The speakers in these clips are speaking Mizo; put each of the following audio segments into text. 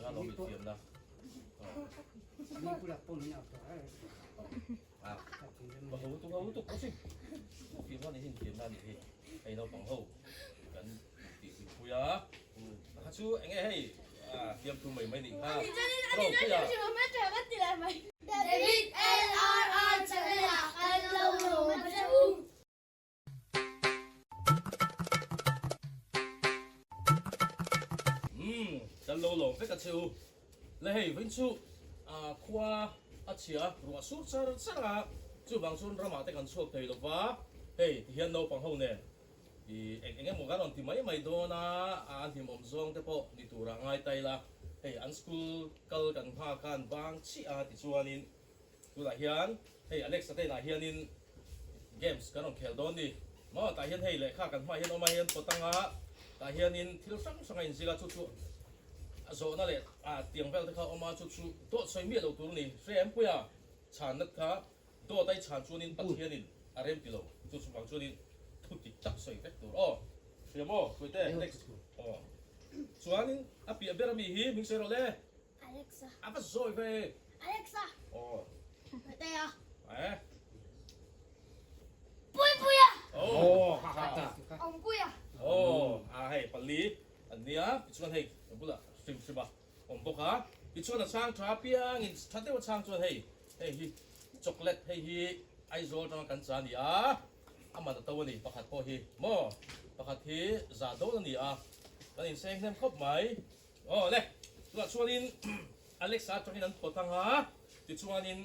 kha lawm i thiamna. Ka ho lutuk ho lutuk bawk si. Fim kha ni hi inthiamna a nih hi. Hei naupang ho kan tih hlimpui a. Kha chu enge hei fiamthu mai mai nih kha. Ropui a. David LRR channel ah kan lo lawm a che u. Umm kan lo lawm vek a che u. Le hei vawiin chu khua a chhia ruah sur char char a, chuvang chuan ramah te kan chhuak thei lova, hei tihian naupang ho nen i eng eng emaw kan rawn ti mai mai dawn a, a hlimawm zawng te pawh ni turah ngai ta ila, hei an school kal kan nghak a an vang chiah a tichuanin Tunah hian hei Alexa te inah hianin games kan rawn khel dawn ni maw? Tah hian hei lehkha kan hmaah hian awm a hian pot anga tah hianin thil hrang hrang a inzir a chu chu a zawhna leh a tiang vel te kha a awm a chu chu dawt sawi miah lo tur a ni. Hre em puia chhanna kha dawt a i chhan chuanin Pathianin a rem ti lo chu chu vang chuanin thu dik tak sawi vek tur aw. Hria maw Hruaite Alex aw chuanin a piah ber ami hi hming sawi rawh le. Alexa. A va zawi ve. Alexa. Aw. Matea. Eh. Puipuia. Oh, ha ha. Awmpuia. Oh, a hei pali an nia tichuan hei ka bulah hrim hrim a awm bawk a tichuan a chhang tha piangin tha deuh a chhang chuan hei hei hi chocolate hei hi Aizawl atanga kan cha a ni a a man a to a ni pakhat pawh hi maw pakhat hi zah dawn a ni a kan inseng hnem khawp mai. Aw le, tunah chuanin Alexa atangin an phawt ang a, tichuanin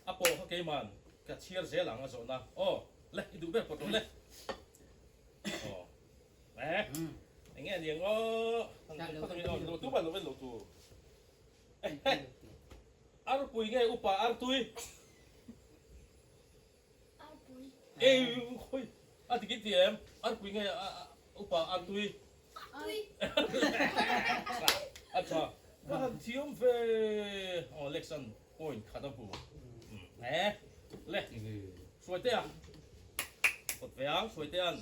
a pawh kha keiman ka chhiar zel ang a zawhna. Aw le, i duh ber pawt rawh le. Aw eh, eng nge aniang aw, han phawt angin aw, lo tu ban lo en lo tur. Eh eh, arpui nge upa artui? Arpui. Ei khawi a ti ti em? Arpui nge upa artui? Artui. A tha. Ka han thiam ve. Aw Alexan point khat a hmu. Eh le Hruaitea. Kawt ve ang Hruaitean.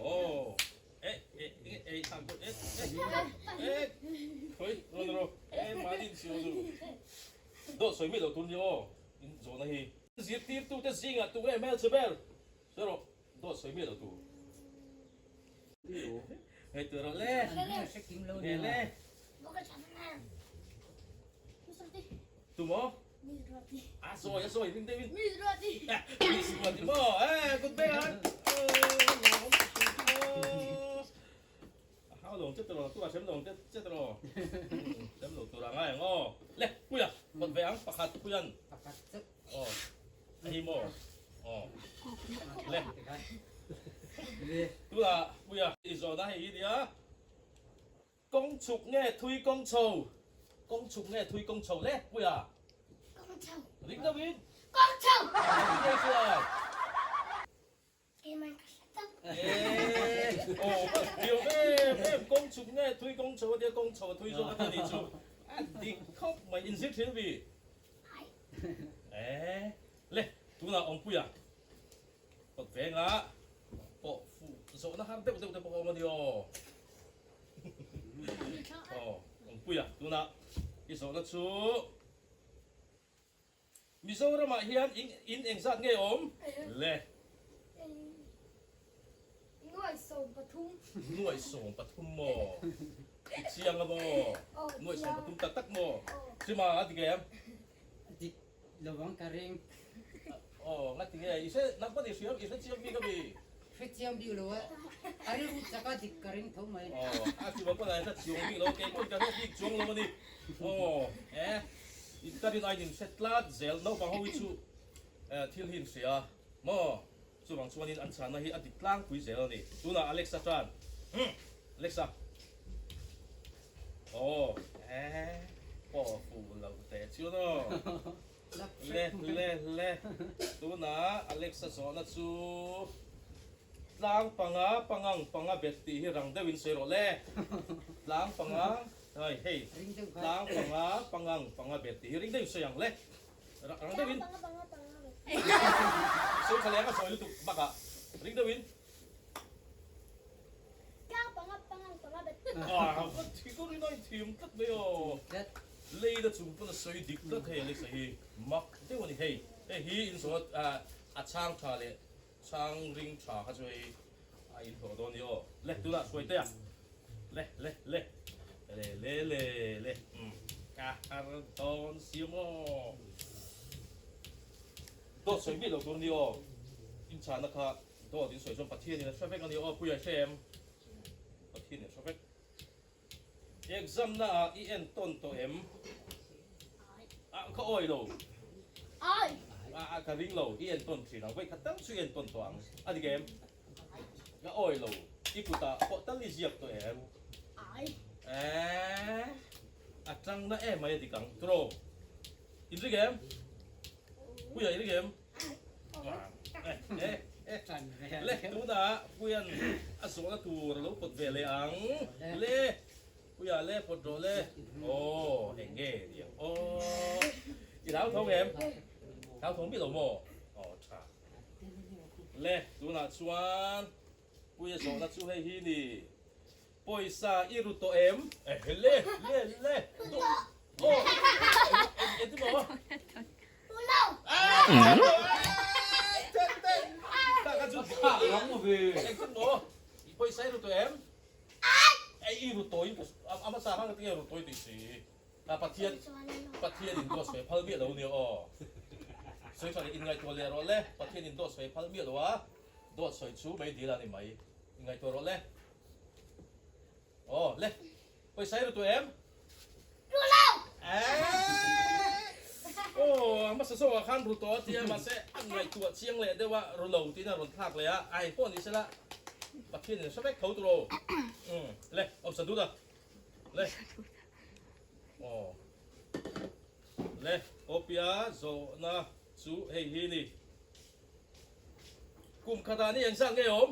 Aw eh eh eh eh eh eh khawi rawn rawh. Eh mahni insiam chu. Dawt sawi miah lo tur ni aw in zawhna hi. Zirtirtute zingah tu nge hmelchhe ber? Sawi rawh, dawt sawi miah lo tur. Hei tur rawh le. Nge le. Tu maw? A sawi a sawi ring deuhin. Miss Ruati maw? Eh, good day an. A hau lo ang che tawh tu a hrem lo ang che tawh hrem lo tur a ngai ang aw le puia kawt ve ang pakhat puian pakhat chauh aw a hi maw aw le tuna puia i zawhna hei hi nia kawng chhuk nge thui kawng chho kawng chhuk nge thui kawng chho le puia kawng chho ring deuhin kawng chho ring deuhin Keimah ka hre tak. Aw diau em em kawng chhuk nge thui kawng chho a tia kawng chho a thui zawk a tia nih chu a dik khawp mai inzir thin vi. Eh le tunah awmpuia kawt venga pawh fuh zawhna har deuh deuh te pawh a awm a ni aw. Aw awmpuia tunah i zawhna chu. Mizoramah hian in in engzat nge awm le? Nuaisawmpathum. Nuaisawmpathum maw? I chiang a maw? Nuaisawmpathum tak tak maw? Chima a dik em? Dik lovang ka ring. Aw nga ti nge i hre nang pawh i hriam i hre chiang bik a mi? Hre chiang bik lo a, a rilru chak a dik ka ring tho mai. Aw a chima pawh a hre chiang bik lo a, kei pawhin ka hre bik chuang lo a ni. Aw eh. In ka rin aiin in hre tlat zel naupang ho hi chu thil hi in hria maw? Chuvang chuanin an chhanna hi a dik tlangpui zel a ni. Tunah Alexa tan umm Alexa aw eh pawh fuh lo teh chuan aw le le le tunah Alexa zawhna chu tlang panga pangang panga bet tih hi rang deuhin sawi rawh le tlang panga Hei hei tlang panga pangang panga bet tih hi ring deuhin sawi ang le. Rang deuhin. Tlang panga panga panga bet. Sawi tha leh ang a sawi lutuk bakah ring deuhin. Tlang panga pangang panga bet. Ah, va thi ka rin a inthiam tlat mai aw. Lei na chung pawn a sawi dik tlat hei Alexa hi mak deuh a ni hei. Hei hi in zawh a a chhang tha leh chhang ring tha kha chu hei a inhlawh dawn a ni aw. Le tunah hruai teh a. Le le le le le le le umm ka har dawn si maw. Dawt sawi miah lo tur a ni aw. Inchhana kha dawt in sawi chuan Pathianin a hre vek a ni aw Puia hre em? Pathian in a hre vek. Exam na ah i en tawn tawh em? Ah ka awi lo. Ah ka ring lo i en tawn thin ang. Vawikhat tal chu i en tawn tawh ang. A dik em? Ka awi lo. I kutah pawh tal i ziak tawh em? Eeh a tang na em mai a dik ang. Turaw in ring em? Puia i ring em? Le tunah Puia'n a zawhna tur a lo pawt ve leh ang. Le Puia le pawt rawh le. Aw eng nge ni ang aw. I hlauthawng em? Hlauthawng bik lo maw? Aw tha. Le tunah chuan Puia zawhna chu hei hi ni. Pawisa i ru tawh em? Ehe le le le. Aw engti maw? Ru lo. Engti maw? Pawisa i ru tawh em? Ei i ru tawh in ka a hmasa khan ka ti nge ru tawh i tih si. Pathian Pathian in dawt sawi phal miah lo nia aw. Sawi tha leh inngaihtuah leh rawh le. Pathian in dawt sawi phal miah lo a, dawt sawi chu mai dil a ni mai. Inngaihtuah rawh le. Aw le. Pawisa i ru tawh em? Ru lo! Eeh! Aw a hmasa zawkah khan ru tawh a tia mahse a ngaihtuah chiang leh deuh a, ru lo tiin a rawn thlak leh a, a engpawh ni sela Pathian in a hre vek tho tur aw. Umm le awmsa dut a. Le. Aw. Le Opia zawhna chu hei hi ni. Kum khatah ni engzat nge awm?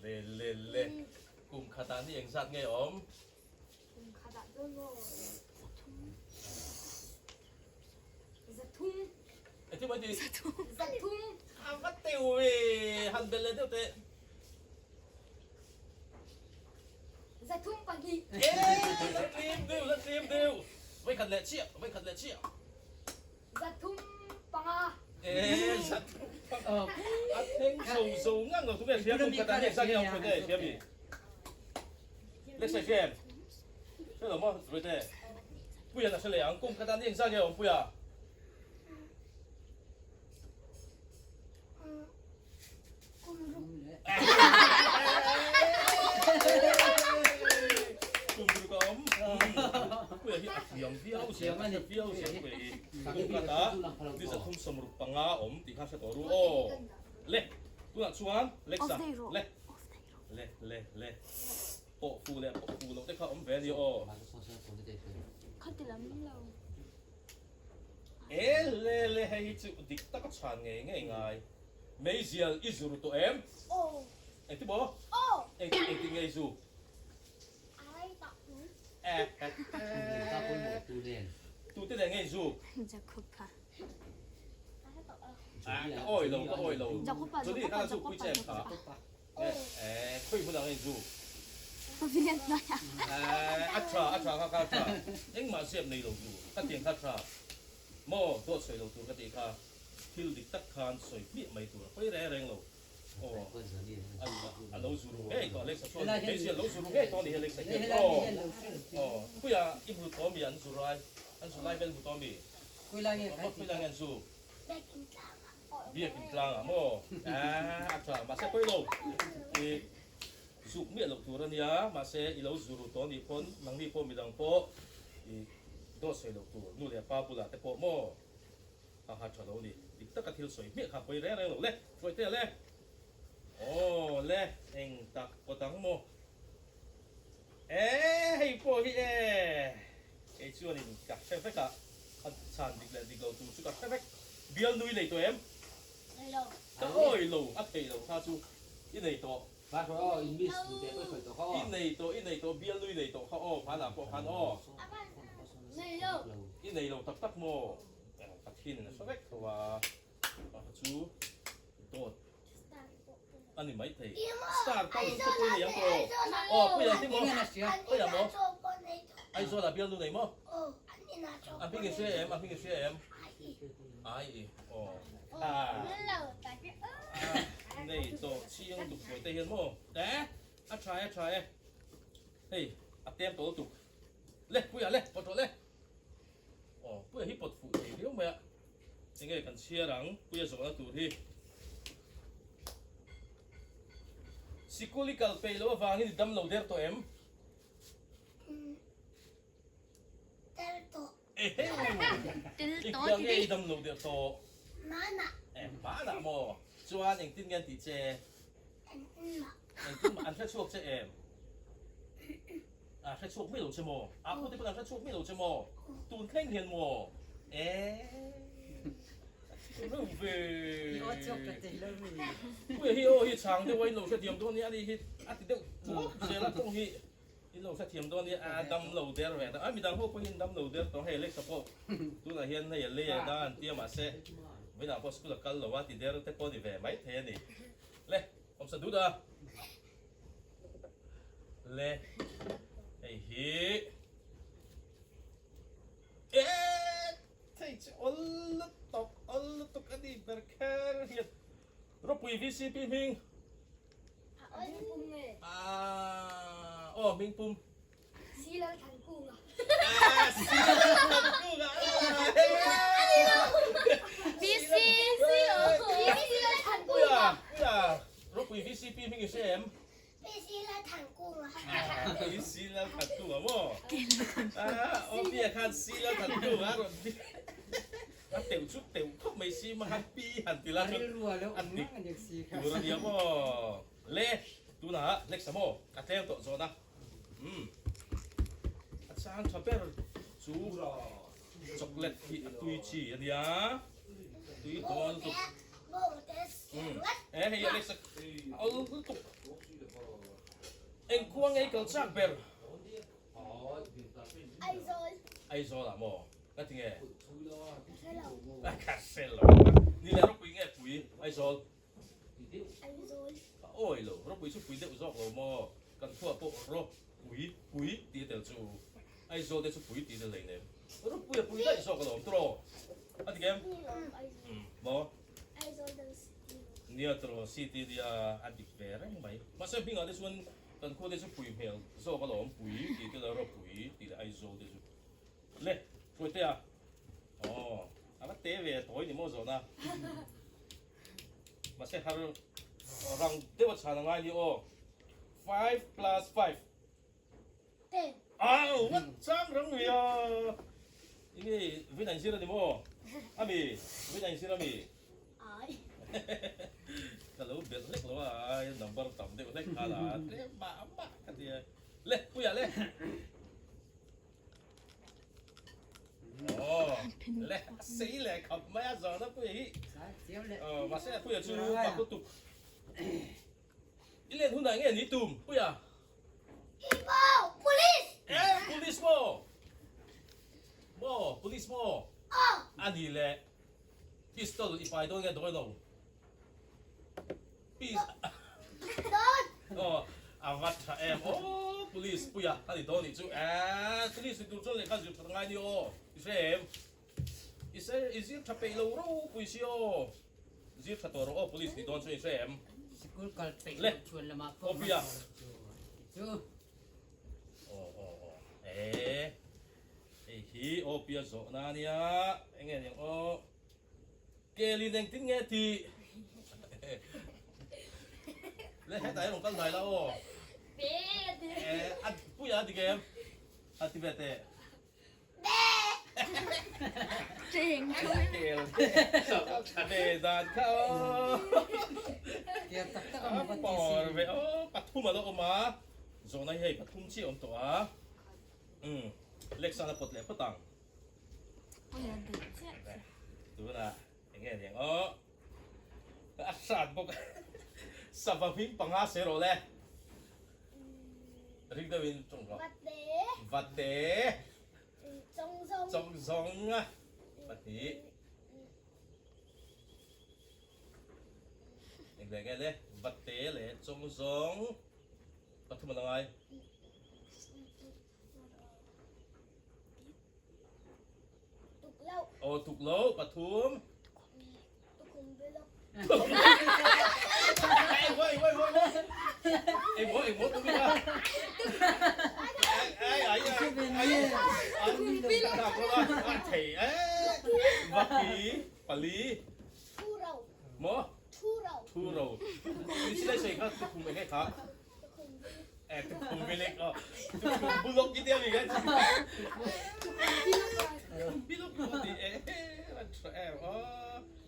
Le le le. Kum khatah ni engzat nge awm? Kum khatah chuan maw zathum. Zathum. Engtin mai ti? Zathum. A va teu ve, han bel leh deuh teh. 2. Eee, la tlem deuh, la tlem deuh. Vawikhat leh chiah, vawikhat leh chiah. 35. Eee, 35. A thleng zo zo ngang lo, tunge hria kum khat ah nge zang nge awm hruai te hria mi? Lek sai hria em? Hre lo maw hruai te? Puia na hre leh ang, kum khat ah nge zang nge awm Puia? Kum ruk a awm. Puia hi a thiam viau zel, a hre viau zel Puia hi. Kum khatah ni 365 awm tih kha hre tawh ru aw. Le, tunah chuan Lexa, le, le, le, le, pawh fu leh pawh fu loh te kha awm ve a ni aw. E le le, hei hi chu dik taka chhan ngei ngei ngai. Meizial i zu ru tawh em? Aw. Engti maw? Aw. Engti engti nge i zu? A rei tak tu. Eh eh eh. Tute nen nge i zu? Jacob-a. Ah ka awi lo ka awi lo. Jacob-a Johnny Jacob-a kha zu pui Jacob-a che em kha? Jacob-a. Eh eh khawi hmunah nge i zu? Pavilion hnuaiah. Eh a tha a tha kha kha a tha. Engmah zep nei lo zu ka tiang kha tha. Maw dawt sawi lo tur ka tih kha. Thil dik tak khan sawi hmiah mai tur a pawi reng reng lo. Aw, a lo zu ru ngei tawh Alexa chuan hmeichhia a lo zu ru ngei tawh a ni hi Alexa hian aw aw khuia i hmu tawh mi an zu rai an zu lai vel hmu tawh mi maw khuilai nge an zu biakin tlangah maw a tha mahse pawi lo i zuk miah loh tur a nia mahse i lo zu ru tawh a nih pawn nangni pawh midang pawh i dawt sawi loh tur nu leh pa bulah te pawh maw. A ha tha lo ni. Dik taka thil sawi hmiah kha pawi reng reng lo le. Hruai te le. Aw le, eng tak pawt ang maw? E hei pawh hi e. Kei chuanin ka hre vek a, a chhan dik leh dik lo tur chu ka hre vek. Bial nui nei tawh em? Nei lo. Ka awi lo, a theih lo kha chu i nei tawh. I nei tawh, i nei tawh, bial nui nei tawh kha aw, hmanah pawh khan aw. Nei lo. I nei lo tak tak maw? Pathian in a hre vek tho a, a chu dawt. a ni maithei. Star tal te pawh i nei ang tawh. Aw puia engtin maw? Puia maw? Aizawlah bialnu nei maw? A hming i hria em? A hming i hria em? Ai i aw. Nei tawh chhing tuk sawi te hian maw? Eh a tha e a tha e. Hei a tem tawh lutuk. Le puia le pawt rawh le. Aw puia hi pawt fuh thei viau mai a. Enge kan chhiar ang puia zawhna tur hi. Sikul i kal peih loh avangin i dam lo der tawh em? Der tawh. Eheu! I kua nge i dam lo der tawh? Hmanah. Eh, hmanah maw? Chuan engtin nge an tih che? Engtin mah. Engtin mah an hre chhuak che em? A hre chhuak mai lo che maw? A pute pawn an hre chhuak mai lo che maw? Tun thleng hian maw? Eh. Reuh ve. I aw chhuak ta thei lo mi. Puia hi aw hi chhang deuh a in lo hrethiam dawn nia ani hi a ti deuh thuak zel a tawng hi in lo hrethiam dawn nia a dam lo der ve ta a midang ho pawh hi an dam lo der tawh hei Alexa pawh tunah hian hei a lei a da an tia mahse vawiinah pawh school a kal lo a ti der te pawh a ni ve mai thei a ni le awmsa dut a le hei hi eh Thei chu awl lutuk, awl lutuk a ni ber kher hian. Ropui VCP hming. A aw hming pum nge? Ah, aw hming pum. Silal Thankunga. Ah, Silal Thankunga. VC Silal Thankunga. Puia, Puia, Ropui VCP hming i hre em? Pisila Thankunga. Pisila Thankunga maw? Ah, aw Pia khan Sila Thankunga a rawn ti. A teuh chu teuh khawp mai si ma khan Pi han ti la chuan a dik tur a nia maw? Le, tunah next a maw? Ka tlem tawh zawn a. Umm. A chang tha ber chu chocolate hi a tui chi a nia. Tui dawn lutuk. Umm. Eh hei Alexa a awl lutuk. Eng khua ngei kal chak ber? Aizawl. Aizawl ah maw? Ka ti nge? Ka hre lo. Ka hre lo. Ni le ropui nge pui Aizawl? Aizawl. Ka awi lo, ropui chu pui deuh zawk lo maw? Kan khuah pawh ropui pui tih a tel chu Aizawl te chu pui tih a tel hleinem. Ropui a pui daih zawk alawm tawh a ti kem? Umm maw? Nia tawh city nia a dik ve reng mai. Mahse hmingah te chuan kan khua te chu pui hmel zawk alawm pui tih te leh ropui tih leh Aizawl te chu. Le Hruaitea aw a va te ve tawi ni maw zawhna. Mahse har rang deuh a chhan a ngai ni aw. 5 + 5. 10. Au what chang rang lui a. Enge vin an zir a ni maw? Ami vin an zir ami? Ai. Ka lo belh hlek lo a ai number tam deuh hlek kha la tlem mah mah ka ti e. Le puia le. Aw le sei leh khap mai a zawhna puia hi. Aw mahse puia chu pak lutuk. I len hunah nge ni tum puia? Ipo! Police! Eh, police maw? Maw, police maw? Aw! A ni le, pistol i pai dawn nge dawn lo? Pis. Dawn! Aw, a va tha em aw, police puia a ni dawn nih chu. Eh, police ni tur chuan lehkha zir that ngai ni aw, i hre em? I se, i zir tha peih lo ropui si aw. Zir tha tawh rawh aw, police ni dawn chuan i hre em? Sikul kal peih Le, loh chuan lamah pawh aw Pia. Chu. Aw aw aw, eh, hei hi aw Pia zawhna a nia, eng nge niang aw. Kelin engtin nge tih? Le, hetah hian rawn kal hnai la aw. Eh, a Puia a dik em? A ti ve teh. Pathum a lo awm a, zawhna hi hei pathum chiah a awm tawh a, umm Lexan a pawt leh phawt ang. Tunah eng nge niang aw, a hrat bawk a, sava hming panga sawi rawh le. Ring deuhin tawng rawh. Vate. Vate. Chawngzawng. Chawngzawng. Pahnih. Eng leh nge le? Vate leh Chawngzawng pathum a la ngai. Aw tuk lo pathum.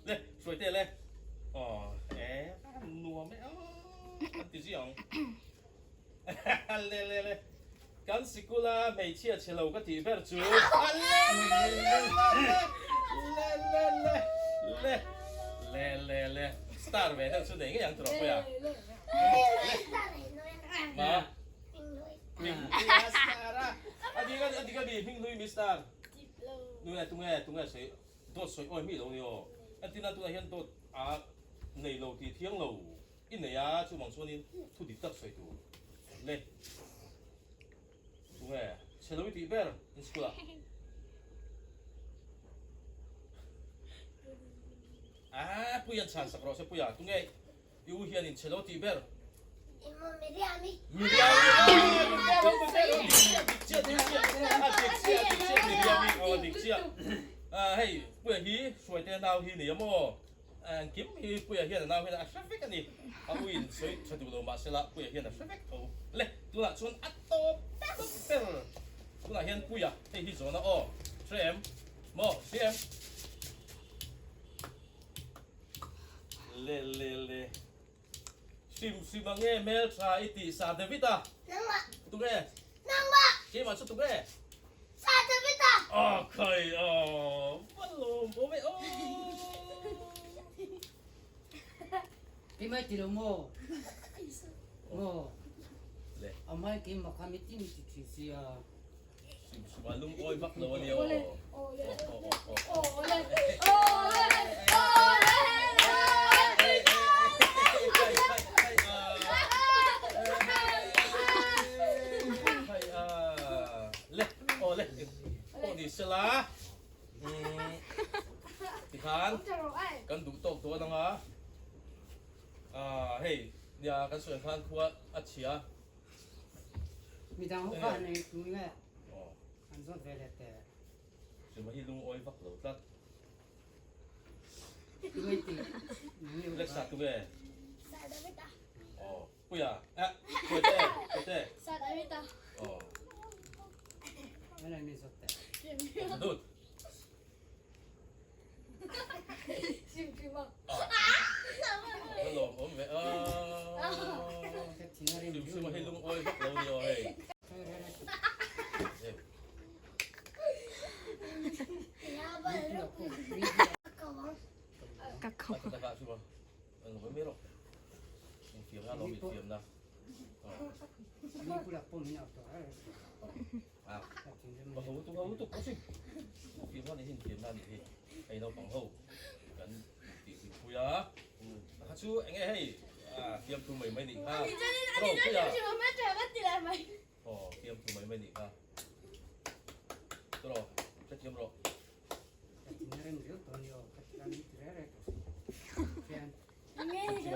Le hruai te le aw e nuam e aw an ti zui ang le le le kan sikula hmeichhia chhe lo ka tih ber chu le le le le le le le le le le star ve deuh chu nei ngei ang tawh pawh a ma star a a dik a dik a ni hming hlui mi star tunge tunge tunge sawi Dawt sawi awi mi lo ni aw. Entirna tunah hian dawt a nei lo tih thiang lo i nei a, chuvang chuanin thu dik tak sawi tur le. Tunge chhe lo i tih ber in school ah? Aaa Puia'n chhan sak rawh se Puia, tunge I u hian in chhe lo tih ber. Emaw Miriami. Miriami dik chiah dik chiah a dik chiah dik chiah Miriami aw dik chiah ah hei Puia hi Hruaite nau hi ni a maw engkim hi Puia hian a nau hian a hre vek a ni a u in sawi tha duh lo mahsela Puia hian a hre vek tho le tunah chuan a tawp tawp ber tunah hian Puia hei hi zawhna aw hre em maw hre em. Le le le. Hrim hrim ang nge hmel tha i tih sa David a? Nangmah. Tunge? Nangmah. Keimah chu tunge? Sa David a. Aw khai aw va lawm awm e aw. Keimah i ti lo maw? Maw? Le. Amai keimah kha mi tin ti thin sia. Hrim hrim a lungawi vak lo a nia aw. Le aw le pawh ni sela tikhan kan duh tawk dawn anga hei nia kan sawi ang khan khua a chhia. Midang ho kha an ei tun le an zawt ve leh teh. Sima hi lungawi vak lo tlat. Tunge ti? Lexa tunge? Sa David a. Oh, puia. Eh, puite, puite. Sa David a. Oh. Helai mi zawt teh. Dut. Sim sima. Ka lawm awm ve a. Sim sima hi lungawi vak lo ni aw hei. Ka kho. Ka ka sima. Ang lo mero. Ang fiam na lo mi fiam na. A ho lutuk ho lutuk awsi fiam na ni hin fiam na ni hi hei naupang ho kan tih tih pui a kha chu enge hei fiam thu mai mai nih kha ro pui a aw fiam thu mai mai nih kha ro hrethiam rawh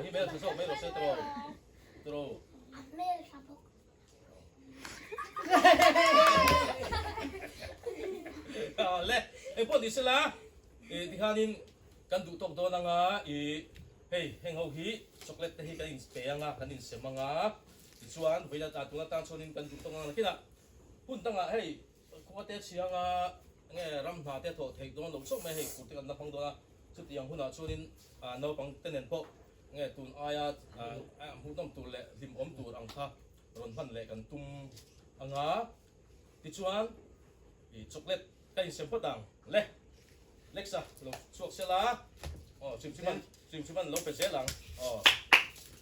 Hi mel tha zawk mai rawh se tawh tawh Mel tha bawk. Le, eng pawh ni sela, tikhanin kan duh tawk dawn anga i hei heng ho hi chocolate te hi kan in pe anga kan in sem anga tichuan vawiin ah tun atang chuanin kan duh tawk anga nakinah hun dangah hei khua te chhianga nge ram hna te thawh theih dawn loh chauh mai hei fur te kan la hmang dawn a chutiang hunah chuanin naupang te nen pawh nge tun aia hmuhnawm tur leh hlimawm tur ang kha rawn hman leh kan tum anga tichuan i chocolate ka insem phawt ang le Lexa lo chhuak sela aw chim chim an chim chim an lo pe zel ang aw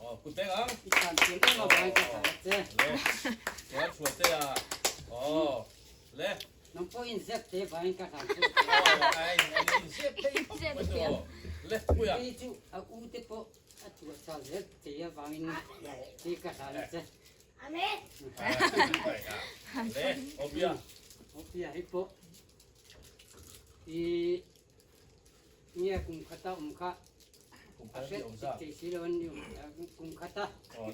aw kut beng ang I than thiam em avangin ka hla che. Le chuan chhuah te a aw le Nang pawh inzep te vangin ka hlan che. Aw ai inzep phei phawt mai chu aw le puia Kei chu a u te pawh. A tuah chal zel thei avangin hi ka hlan a che. Amen. Le, Opia. Opia hi pawh i nge kum khata awm kha a hre dik thei si lo a ni kum khata aw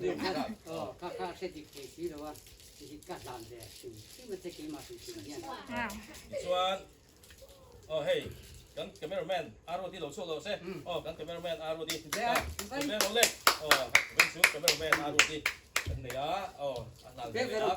kha kha a hre dik thei si lo a hi ka hlan ve hrim hrim a che keimah hrim hrim hian. Tichuan Aw hei kan cameraman Aroti lo chhuak lo se aw kan cameraman Aroti ve rawh le aw kan chu cameraman Aroti kan nei a aw a hlan ve leh a.